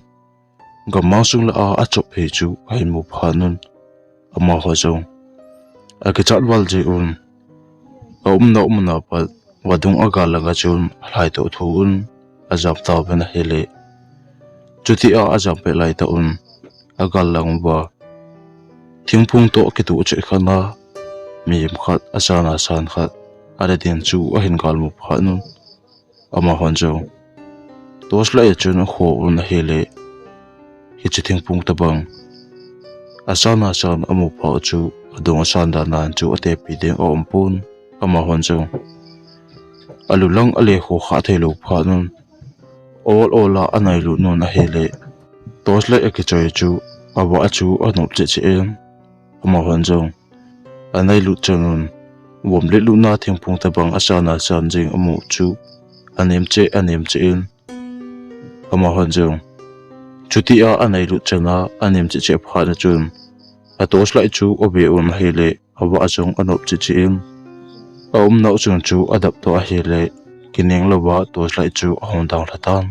gammang sung lah a achop phei chu ahin mu phat un. Amaho jong akichat val jeh un, aumna u mun a pat vadung agal lang a chun alhai toh thu un, ajam tauvin ahile, chutia ajam pet lai tah un, agal lang uva thingphung toh kitoh chet khat na mihem khat asan asan khat ana din chu ahin galmu phat un. Amahon jong torchlight a chun akho un ahile, hiche thingphung tabang asan asan amu phat u chu adong asan dan a chu atepi ding aum pon. Amahon jong alu lang alekho kha thei lou phat un, ol ol a anailut un ahile, torchlight akichoi chu avah chu anop cheh cheh in, amahon jong anailut chan un, vom le lutna thingphung tabang asan asan jing amu chu anem cheh anem cheh in, amahon jong chutia anailut chan a anem cheh cheh phat na chun, atorchlight chu ave un ahile, avah jong anop cheh cheh in, aumna u chung chu adap toh ahile, kineng louva torchlight chu ahung dang lha tan.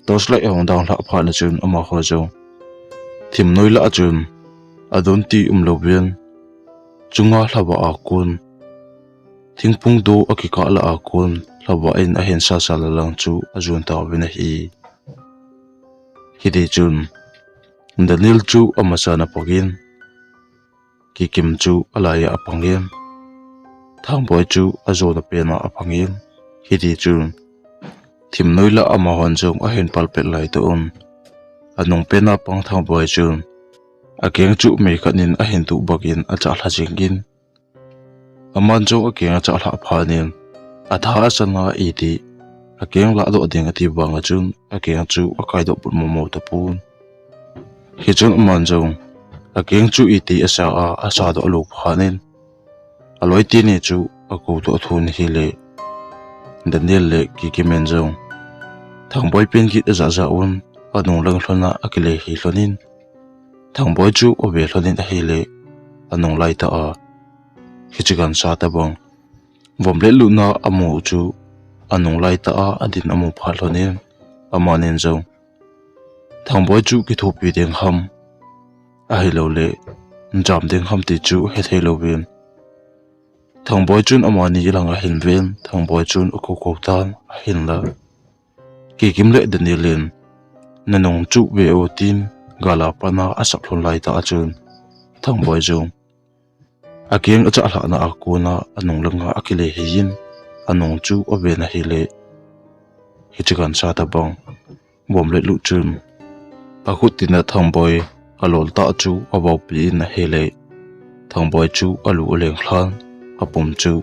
Torchlight ahung dang lhah phat na chun amaho jong thim noi lah a chun adon ti umlouvin, chunga lhavah a kon thingphung do akikah lah a kon lhava in ahin sasa la lang chu ajon tauvin ahi. Hiti chun Daniel chu amasan apangin, Kikim chu alai a apangin, Thangboi chu ajona pen a apangin, hiti chun thimnoi lah a amahon jong ahin palpet lai toh un, anung pen a pang Thangboi chun akeng chu mei khat in ahin tuh bang in achah lha jing in, aman jong akeng achah lhah phat in, atha asan a iti akeng lahdoh ding ati vang a chun akeng chu akaidoh put momo tapon. Hichun aman jong akeng chu iti asa a asadoh lou phat in, aloi teni chu akou toh athon ahile, Daniel le Kikim in jong Thangboi pen kit ajah jah un, anung lang lhon a akile hih lhon in, Thangboi chu ave lhon in ahile, anung lai tah a hiche gancha tabang vom le lutna amu chu anung lai tah a adin amu phat lhon in, amanin jong Thangboi chu kithopi ding ham, ahilouleh jam ding ham ti chu hethei louvin, Thangboi chun amani lang ahin ven, Thangboi chun akou kou tan ahinla, Kikim le Daniel in, "Nanung chu ve o," tin gal a pat a asap lhon lai tah a chun Thangboi jong akeng achah lhahna a kon a anung lang a akile hih in, anung chu aven ahile, hiche gancha tabang vom le lut chun akhut tina Thangboi alol tah chu avoupi in ahile, Thangboi chu alu aleng lhan, apum chu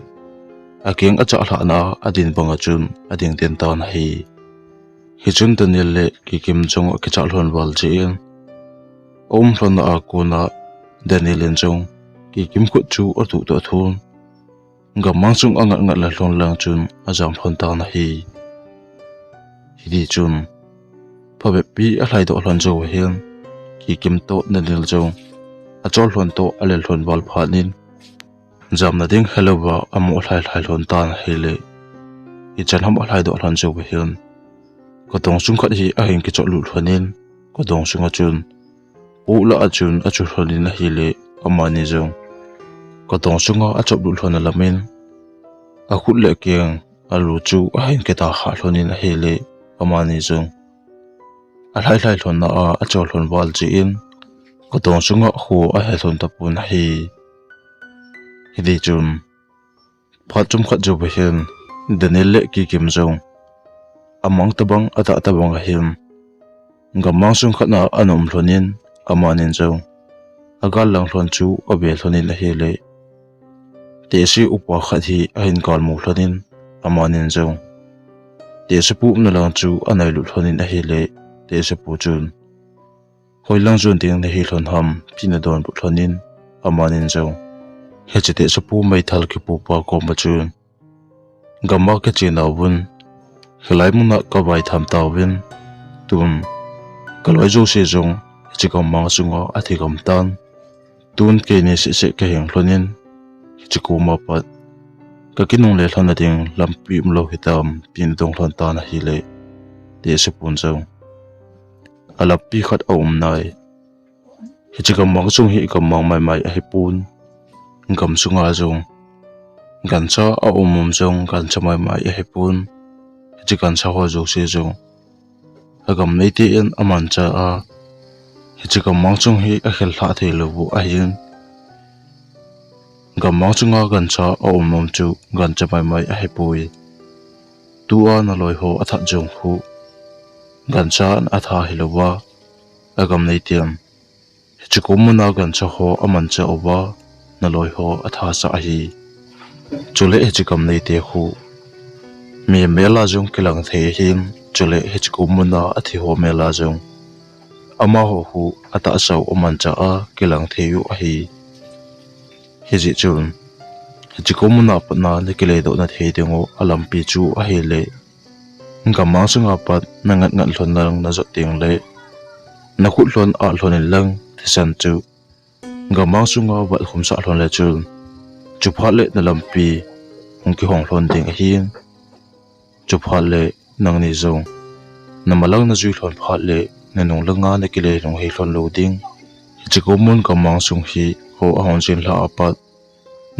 akeng achah lhahna a adin bang a chun ading den tan ahi. Hichun Daniel le Kikim jong akichah lhon val jeh in, aum lhon na a kon a Daniel in jong Kikim khut chu atuh toh athon, gammang chung angat ngat lha lhon lang chun ajam lhon tan ahi. Hiti chun phabep pi alhaidoh lhon jou ahin, Kikim toh Daniel jong achol lhon toh alel lhon val phat in, jamna ding helouva amoh lhai lhai lhon tan ahile, ichan ham alhaidoh lhon jou ahin, kotong sung khat hi ahin kichot lut lhon in, kotong sunga chun poh lah a chun achu lhon in ahile, amani jong kotong sunga achop lut lhon a lam in, akhut le akeng alu chu ahin keta khah lhon in ahile, amani jong alhai lhai lhon na a achol lhon val jeh in, kotong sunga khu ahe lhon tapon ahi. Hiti chun phat chomkhat jou ahin, Daniel le Kikim jong amang tabang atah tabang ahin, gammang sung khat a ana um lhon in, amanin jong agal lang lhon chu ave lhon in ahile, tehse upa khat hi ahin galmu lhon in, amanin jong tehsepu umna lang chu anailut lhon in ahile, tehsepu chun, "Hoilang jon ding nahi lhon ham?" tin adonbut lhon in, amanin jong, "Hiche tehsepu meithal kipupa koma chun gam a kache nauvin, hilai muna kavai tham tauvin, tun kaloi jouse jong hiche gammang sunga athi gam tan. Tun keini sehseh kahing lhon in, hiche koma pat kakinungle lhon nading lampi umlou hitam?" tin adong lhon tan ahile, tehsepun jong, "Alampi khat aum nai. Hiche gammang chung hi gammang maimai ahipon, gam sunga jong gancha aum um jong gancha maimai ahipon, hiche gancha ho jouse jong agam neiten amancha a, hiche gammang chung hi akhel lhah theilou u ahin, gammang chunga gancha aum um chu gancha maimai ahipoi. Tua naloi ho athat jong khu gancha atha hilouva, agam neiten hiche kom muna gancha ho amancha uva, naloi ho athasah ahi. Chule hiche gam neite khu mi mel a jong kilang thei ahin, chule hiche kom muna athi ho mel a jong amaho khu atahsa u amancha a kilang thei u ahi. Hijeh chun hiche kom muna pat na nakileidoh na thei dingu alampi chu ahile, gammang sunga pat nangat ngat lhon lang najot tengle, nakhut lhon ah lhon in lang thisan chu gammang sunga vat khumsah lhon le chun, chuphat le nalampi hung kihong lhon ding ahin, chuphat le nangni jong namalang najui lhon phat le nanung langa nakile nung hei lhon lou ding. Hiche kom mun gammang sung hi ho ahung jin lhah a pat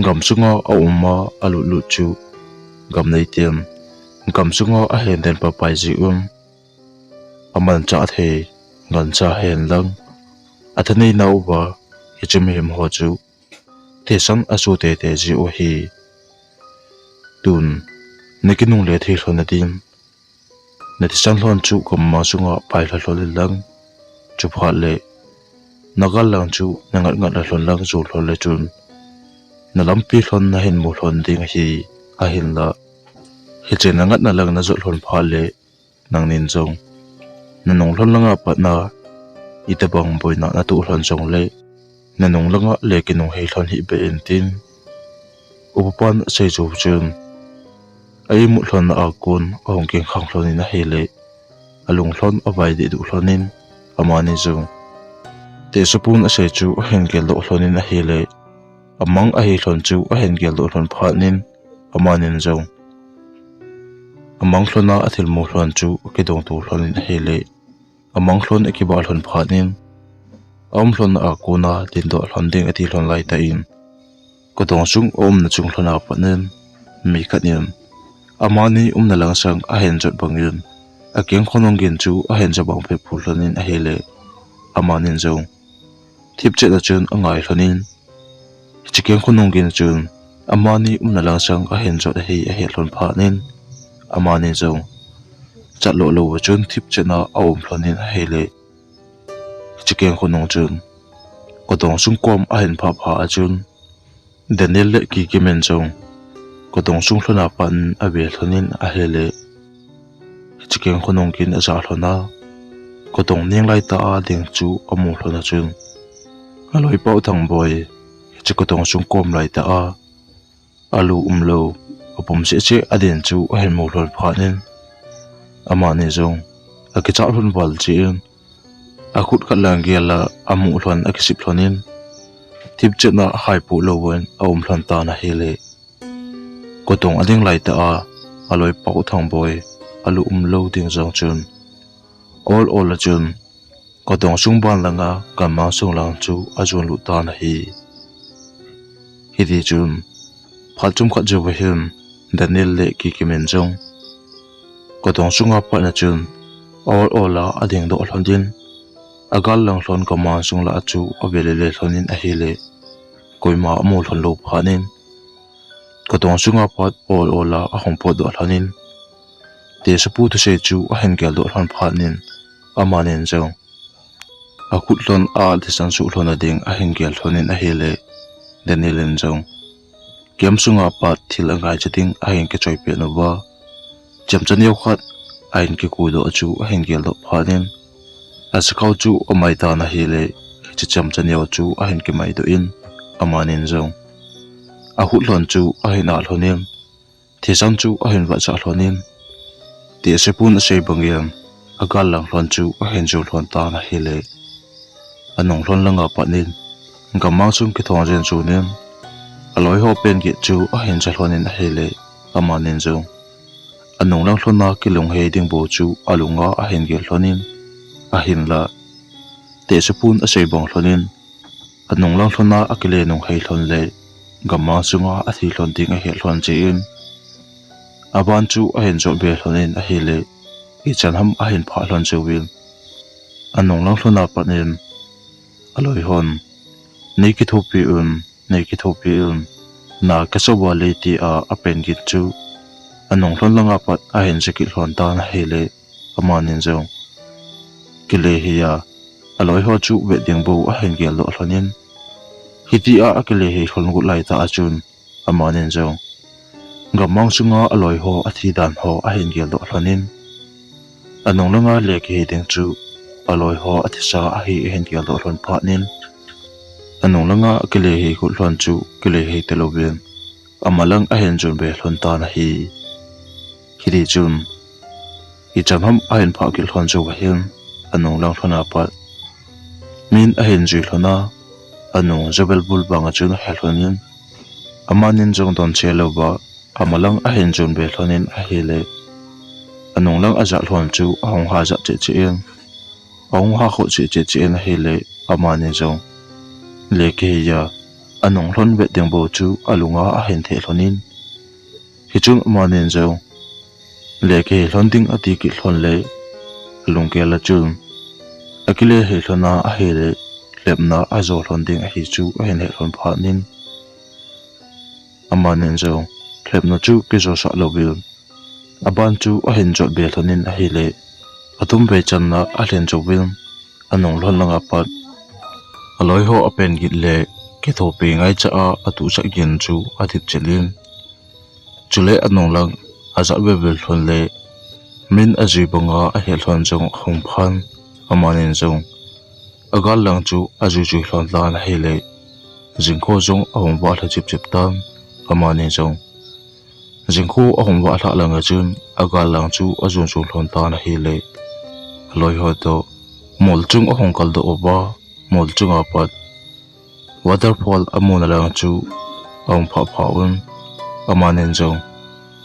Gam sunga aum a alutlut chu gam neiten gam sunga ahen den papai jiuvin, amanchah thei gancha henlang, athanei nauva hiche mihem ho chu theisan aso teitei jiu ahi. Tun nakinungle thei lhon nadin nathisan lhon chu gammang sunga pailha lhon inlang, chuphat le nagal lang chu nangat ngat lhon lang jou lhon le chun nalampi lhon nahin mu lhon ding ahi. Ahinla hiche nangatna lang najot lhon phat le nangnin jong nanung lhon langa patna itobang boina natoh lhon jongle nanung langa le kinung hei lhon hih beh in tin upapan asei jou chun, a imut lhonna a kon ahung kengkhang lhonin ahile, alung lhon avai dehduh lhonin, amani jong tehsapun asei chu ahin geldoh lhonin ahile, amang ahi lhon chu ahin geldoh lhon phatnin, amanin jong amang lhona athilmu lhon chu akidongto lhonin ahile, amang lhon akibah lhon phatnin, aum lhonna a kona dindoh lhon ding ati lhon laitah in, kotong sung aumna chung lhona patnin, mi khatnin amani umna langsang ahin jot bangin, akeng khonung gin chu ahin jabang phetphu lhonin ahile, amanin jong thipchetna chun angai lhonin, hiche keng khonung gin chun amani umna langsang ahin jot ahi ahet lhon phatnin, amani jong chatloh louva chun thipchetna aum lhonin ahile, hiche keng khonung chun kotong sung kom ahin phah phat a chun, Daniel le Kikim in jong kotong sung lhona patnin ave lhonin ahile, hiche keng khonung gin aja lhona, kotong ning laitah a ding chu amu lhona chun, aloipau Thangboi hiche kotong sung kom laitah a alu umlou, apum cheh cheh adin chu ahin mu lhon phatnin, amani jong akichat lhon val cheh in, akhut khat lang gel a amu lhon akisip lhonin, thipchetna haipoh louvin aum lhon tan ahile, kotong ading laitah a aloipau Thangboi alu umlou ding jong chun, ol ol a chun kotong sung ban langa gammang sung lang chu ajon lut tan ahi. Hitichun phat chomkhat jouva hin Daniel le Kikim in jong kotong sunga patna chun ol ol a adingdoh lhonin, agal lang lhon gammang sung lah a chu ave lele lhonin ahile, koima amu lhon lou phatnin, kotong sunga pat ol ol a ahung potdoh lhonin, tehsapu thusei chu ahin geldoh lhon phatnin, amanin jong akhut lhon a thisan suh lhon nading ahin gel lhonin ahile, Daniel in jong camp sunga pat thil angaicha ding ahin kichoi peh uva, chemcha neo khat ahin kikhuhdoh chu ahin geldoh phatnin, asakao chu amai tan ahile, hiche chemcha neo chu ahin kimaidoh in, amanin jong akhut lhon chu ahin ah lhonin, thisan chu ahin vahchah lhonin, tehsapun asei bangin agal lang lhon chu ahin jou lhon tan ahile, anung lhon langa patnin gammang sung kithong jen chunin, aloiho pen git chu ahin ja lhonin ahile, amanin jong anung lang lhona kilunghei ding bou chu alunga ahin gel lhonin, ahinla tehsapun asei bang lhonin, anung lang lhona akile nunghei lhon le gammang sunga athi lhon ding ahet lhon jeh in, aban chu ahin jot be lhonin ahile, ichan ham ahin phah lhon jouvin, anung lang lhona patnin aloihon, nei kithopi un, nei kithopi un, na kasouva lei, tia apen gin chu anung lhon langa pat ahin ja kit lhon tan ahile, amanin jong kile hei a aloiho chu vet ding bou ahin geldoh lhonin, hitia akile hei lhon got laitah a chun, amanin jong gammang sunga aloiho athi dan ho ahin geldoh lhonin, anung langa le kihei ding chu aloiho athisa ahi ahin geldoh lhon phatnin, anung langa kile hei got lhon chu kile hei talouvin, amalang ahin jon be lhon tan ahi. Hitichun ichan ham ahin phah kit lhon jouva hin, anung lang lhona pat min ahin jui lhona, anung jabel bul banga chun ahe lhonin, amanin jong donse louva amalang ahin jon be lhonin ahile, anung lang aja lhon chu ahung ha ja cheh cheh in, ahung ha khoh cheh cheh in ahile, amani jong le kihei a anung lhon vet ding bou chu alunga ahin theh lhonin, hichun amanin jong le kihei lhon ding ati kit lhon le alunggel a chun akile hei lhon a ahile lhepna ajo lhon ding ahi chu ahin heh lhon phat in, amanin jong lhepna chu kijosah louvin, aban chu ahin jot be lhonin ahile, athum vei channa alhin jouvin, anung lhon langa pat aloi ho apen git le kithopi ngaicha a atuhsah gin chu adip chet in, chule anung lang ajat velvel lhon le min ajui banga ahet lhon jong ahung phan, amanin jong agal lang chu ajui jui lhon tan ahile, jingkho jong ahung vah lha chip chip tan, amanin jong jingkho ahung vah lhah langa chun agal lang chu ajun jun lhon tan ahile, aloi ho toh mol chung ahung kaldoh uva, mol chunga pat waterfall amuna lang chu ahung phah phah un, amanin jong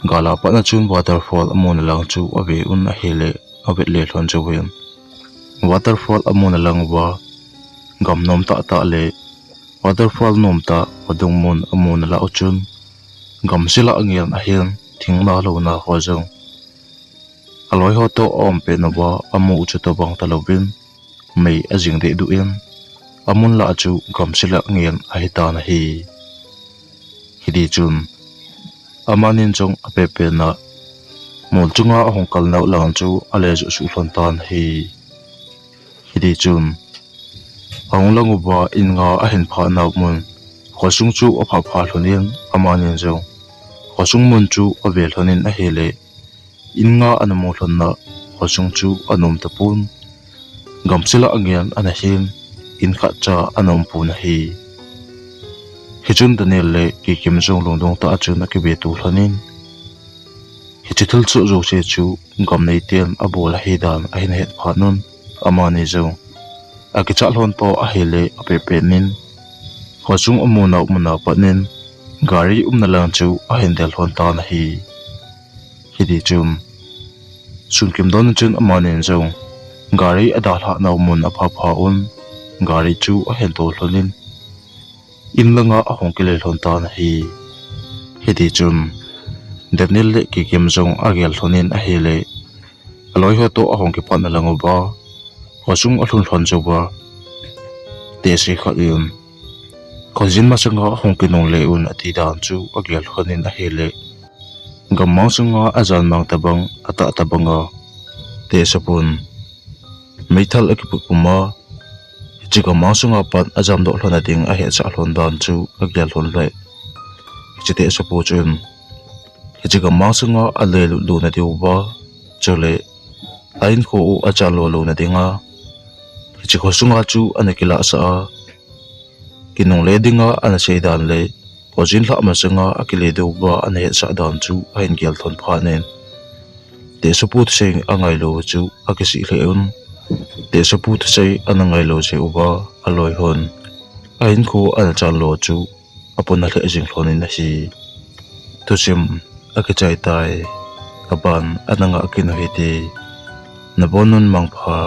gal a pat na chun waterfall amuna lang chu ave un ahile, avet le lhon jouvin, waterfall amuna lang uva, gam nom tah tah le waterfall nom tah vadung mun amuna lah u chun, gamsila angel ahin, thing na lou na ho jong aloi ho toh aum pet uva, amu u chu tobang talouvin, mei ajing dehduh in, amun lah chu gamsila angel ahitan ahi. Hiti chun amanin jong apet pet na mol chunga ahung kal nau lang chu ale joh suh lhon tan ahi. Hiti chun ahung lang uva in nga ahin phah nau mun khosung chu aphah phah lhonin, amanin jong khosung mun chu ave lhonin ahile, in nga ana mu lhon na khosung chu ana um tapon, gamsila angel ana hin, in khatcha ana um pon ahi. Hichun Daniel le Kikim jong lungdong tah a chun akive to lhonin, hiche thilsoh jouse chu gam neiten abol ahi dan ahin het phat un, amani jong akichat lhon toh ahile apet pet in, khosung amu nau mun a pat in gari umna lang chu ahin del lhon tan ahi. Hiti chun sun kim don chun amanin jong gari adalhah nau mun aphah phah un, gari chu ahin tol lhonin, in langa ahung kile lhon tan ahi. Hiti chun Daniel le Kikim jong agel lhonin ahile, aloi ho toh ahung kipatna lang uva, khosung alhun lhon jouva, tehse khat in khojin masanga ahung kinungle un ati dan chu agel lhonin ahile, gammang sunga ajanmang tabang, atah tabanga tehsepun meithal akiput puma, hiche gammang sunga pat ajamdoh lhon nading ahetsah lhon dan chu agel lhon le, hiche tehsepu chun hiche gammang sunga alelut lona diuva, chule a-inkho u achan lo lona dinga, hiche khosunga chu ana kilahsah a, kinungle dinga ana sei dan le, khojin lhah masanga akile diuva ana hetsah dan chu ahin gel lhon phat in, tehsepu thusei angailou chu akisih lheh un, tehsepu thusei ana ngailou jeh uva aloi hon a-inkho ana chan lo chu apona lheh jing lhonin ahi. Thusim akichai tai, aban ana ngah kit u hite, nabonun mangpha.